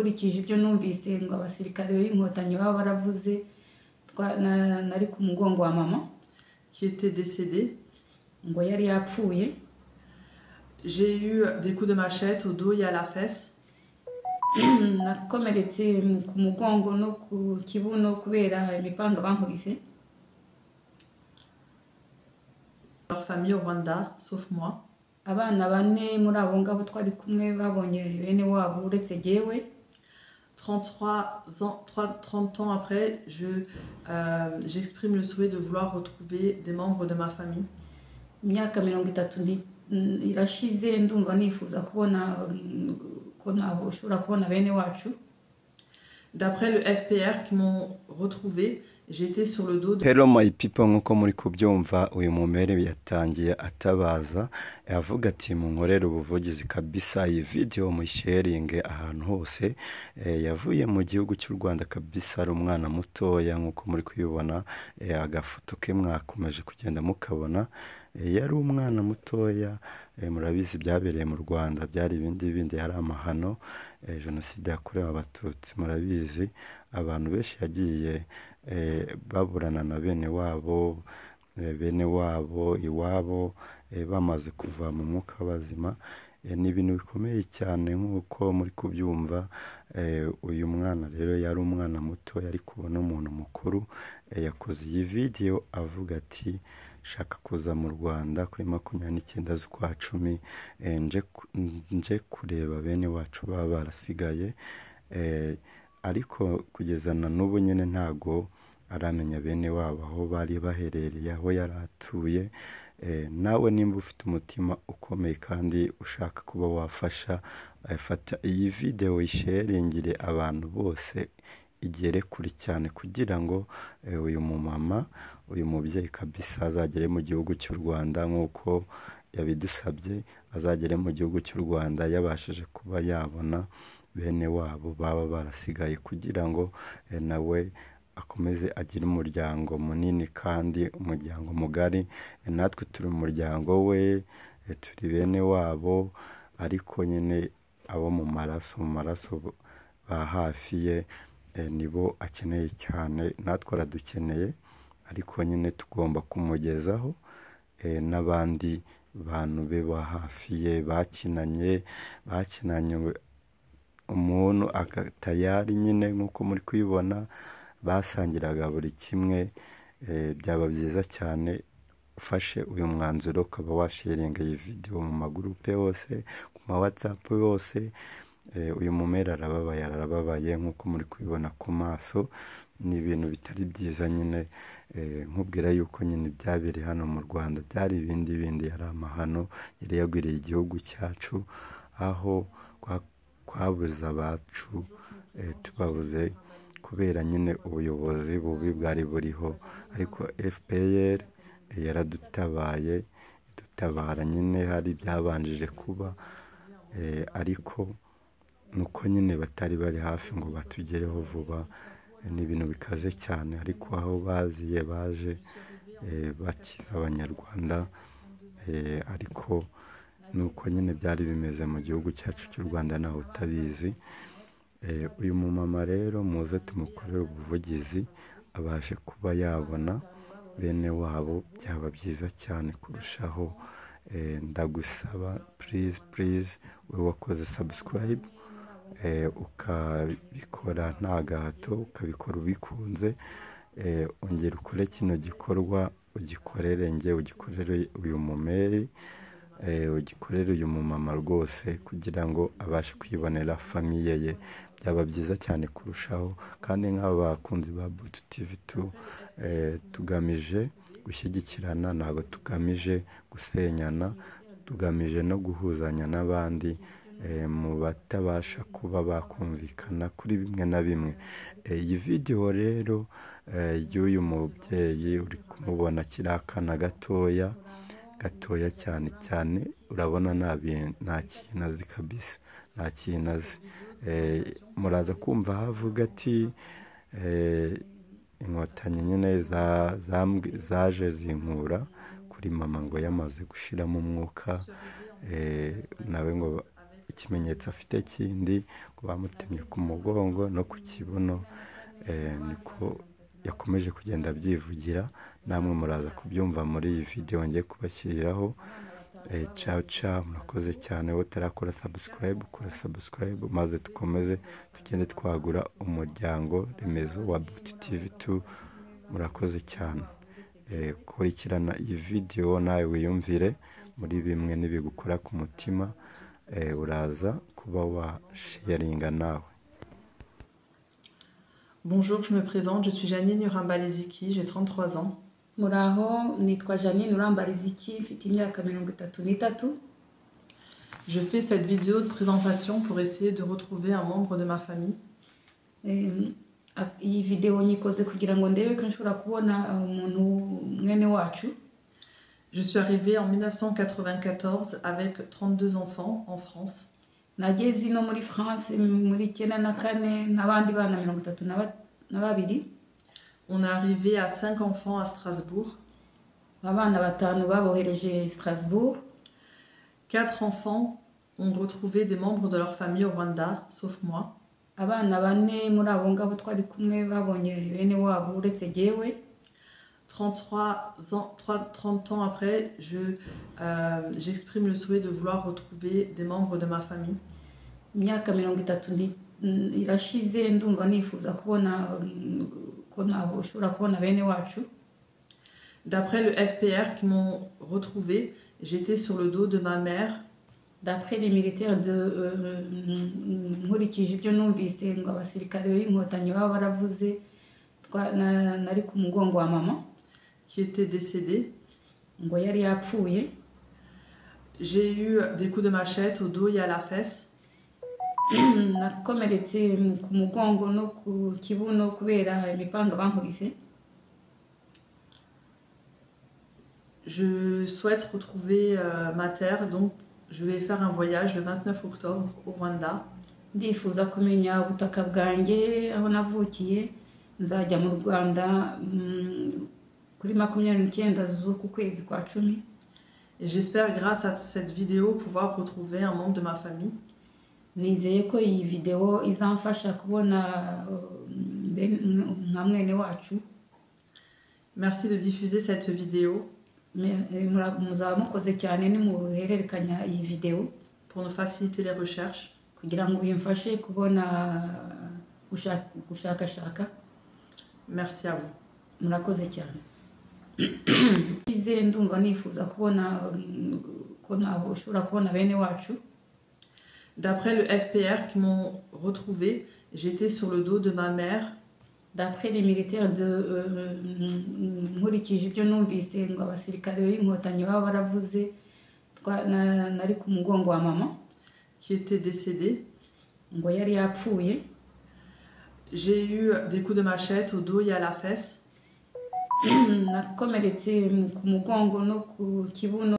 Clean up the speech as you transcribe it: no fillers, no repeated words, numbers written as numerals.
Nkurikije ibyo numvise ngo abasirikare b'Inkotanyi baba baravuze, nari ku mugongo wa mama qui était décédée. Ngo yari yapfuye. J'ai eu des coups de machette au dos et à la fesse. Nakomeretse ku mugongo no ku kibuno kubera imipanga bankubise. Leur famille au Rwanda, sauf moi. Abana bane muri abo ngabo twari kumwe babonye bene wabo uretse jyewe. 33 ans, 30 ans après, j'exprime le souhait de vouloir retrouver des membres de ma famille. Imyaka 30 irashize ndumva nifuza kubona ko nabo ushobora kubona bene wacu. D'après le FPR qui m'ont retrouvé, j'étais sur le dos de Hello my people, nkuko muri kubyumva uyu mumere yatangiye atabaza avuga ati munkorere ubuvugizi kabisa, iyi video musharinge ahantu hose. Yavuye mu gihugu cy'u Rwanda kabisa ari umwana mutoya nkuko muri kubibona, agafoto ke mwakomeje kugenda mukabona. Yari umwana mutoya, murabizi byabereye mu Rwanda byari ibindi bindi, yari amahano, jenoside yakorewe Abatutsi murabizi, abantu benshi yagiye baburana na bene wabo, iwabo bamaze kuva mu mwuka w'abazima. Ni ibintu bikomeye cyane nk'uko muri kubyumva. Uyu mwana rero yari umwana muto, yari kubona umuntu mukuru. Yakoze iyi video avuga ati shaka kuza mu Rwanda kuri 29 z'ukwa 10, nje kureba bene wacu baba barasigaye. Ariko kugeza na n'ubu nyine ntago aramenya bene wabo aho bari baherereye, aho yari atuye. Nawe nimba ufite umutima ukomeye kandi ushaka kuba wafasha, fata iyi video uyisharingire abantu bose igere kure cyane, kugira ngo uyu mumama, uyu mubyeyi kabisa azagere mu gihugu cy'u Rwanda nk'uko yabidusabye, azagere mu gihugu cy'u Rwanda yabashije kuba yabona bene wabo baba barasigaye, kugira ngo nawe akomeze agire umuryango munini kandi umuryango mugari. Natwe turi umuryango we, turi bene wabo, ariko nyine abo mu maraso ba hafi ye nibo akeneye cyane, natwe aradukeneye, ariko nyine tugomba kumugezaho n'abandi bantu be ba hafi ye bakinanye umuntu tayari nyine nk'uko muri kubibona basangiraga buri kimwe. Byaba byiza cyane ufashe uyu mwanzuro ukaba washaringa iyi video mu magurupe yose, ku ma WhatsApp yose. Uyu mumera arababaye nk'uko muri kubibona ku maso, ni ibintu bitari byiza nyine. Nkubwira yuko nyine byabereye hano mu Rwanda byari ibindi bindi, yari amahano yari yagwiriye igihugu cyacu, aho kwabuze abacu, tubabuze kubera nyine ubuyobozi bubi bwari buriho. Ariko FPR yaradutabaye, idutabara nyine hari byabanjije kuba, ariko nuko nyine batari bari hafi ngo batugereho vuba. Ni ibintu bikaze cyane, ariko aho baziye baje bakiza Abanyarwanda, ariko nuko nyine byari bimeze mu gihugu cyacu cy'u Rwanda naho utabizi. Uyu mumama rero muze tumukorere ubuvugizi abashe kuba yabona bene wabo, byaba byiza cyane kurushaho. Ndagusaba please please, wowe wakoze subscribe, ukabikora nta gahato, ukabikora ubikunze, ongera ukore kino gikorwa, ugikorere nge, ugikorere uyu mumeri, ugikorere uyu mumama rwose, kugira ngo abashe kwibonera famiye ye, byaba byiza cyane kurushaho. Kandi nk'abakunzi ba Butu TV 2, tugamije gushyigikirana, ntabwo tugamije gusenyana, tugamije no guhuzanya n'abandi mu batabasha kuba bakumvikana kuri bimwe na bimwe. Iyi video rero y'uyu mubyeyi uri kumubona kiri akana gatoya gatoya cyane cyane, urabona nta kintu azi kabisa, nta kintu azi. Muraza kumva avuga ati Inkotanyi nyine zaje zinkura kuri mama ngo yamaze gushiramo umwuka, nawe ngo ikimenyetso afite kindi ngo Bamutemye ku mugongo no ku kibuno, niko yakomeje kugenda abyivugira. Namwe muraza kubyumva muri iyi video ngiye kubashyiriraho. Ciao ciao, murakoze cyane. Wowe utarakora subscribe, kora subscribe maze dukomeze tugende twagura umuryango remezo wa Beauty TV 2. Murakoze cyane. Kurikirana iyi video nawe wiyumvire muri bimwe n'ibigukora ku mutima, uraza kuba wa sharinga nawe. Bonjour, je me présente, je suis Janine Urambaliziki, j'ai 33 ans. Muraho, nitwa Janine Urambaliziki, mfite imyaka 33. Je fais cette vidéo de présentation pour essayer de retrouver un membre de ma famille. Iyi video nyikoze kugira ngo ndebe ko nshobora kubona umuntu mwene wacu. Je suis arrivée en 1994 avec 32 enfants en France. Nageze ino muri France muri 94 n'abandi bana 32. On est arrivé à 5 enfants à Strasbourg. Abana batanu babohereje Strasbourg. 4 enfants ont retrouvé des membres de leur famille au Rwanda, sauf moi. Abana bane muri abo ngabo twari kumwe babonye bene wabo uretse jyewe. 33 ans, 30 ans après, j'exprime le souhait de vouloir retrouver des membres de ma famille. Imyaka 30 irashize ndumva nifuza kubona ko nashobora kubona bene wacu. D'après le FPR qui m'ont retrouvé, j'étais sur le dos de ma mère. D'après les militaires de nkurikije ibyo numvise ngo abasirikare b'inkotanyi baba baravuze, nari ku mugongo wa mama qui était décédée. Ngo yari yapfuye. J'ai eu des coups de machette au dos et à la fesse. Nakomeretse ku mugongo no ku kibuno kubera imipanga bankubise. Je souhaite retrouver ma terre, donc je vais faire un voyage le 29 octobre au Rwanda. Ndifuza kumenya ubutaka bwanjye aho navukiye. Nzajya mu Rwanda kuri 29 z'uku kwezi kwa 10. Et j'espère grâce à cette vidéo pouvoir retrouver un membre de ma famille. Nizeye ko iyi video izamfasha kubona nka mwene wacu. Merci de diffuser cette vidéo. Muzaba mukoze cyane nimuhererekanya iyi video pour nous faciliter les recherches. Kugira ngo bimfashe kubona gushakashaka. Merci à vous. Murakoze cyane. Ndumva nifuza kubona ko nashobora kubona bene wacu. D'après le FPR qui m'ont retrouvé, j'étais sur le dos de ma mère. D'après les militaires de nkurikije ibyo numvise ngo abasirikare b'inkotanyi baba baravuze, nari ku mugongo wa mama qui était décédée. Ngo yari yapfuye. J'ai eu des coups de machette au dos et à la fesse. Nakomeretse ku mugongo no ku kibuno.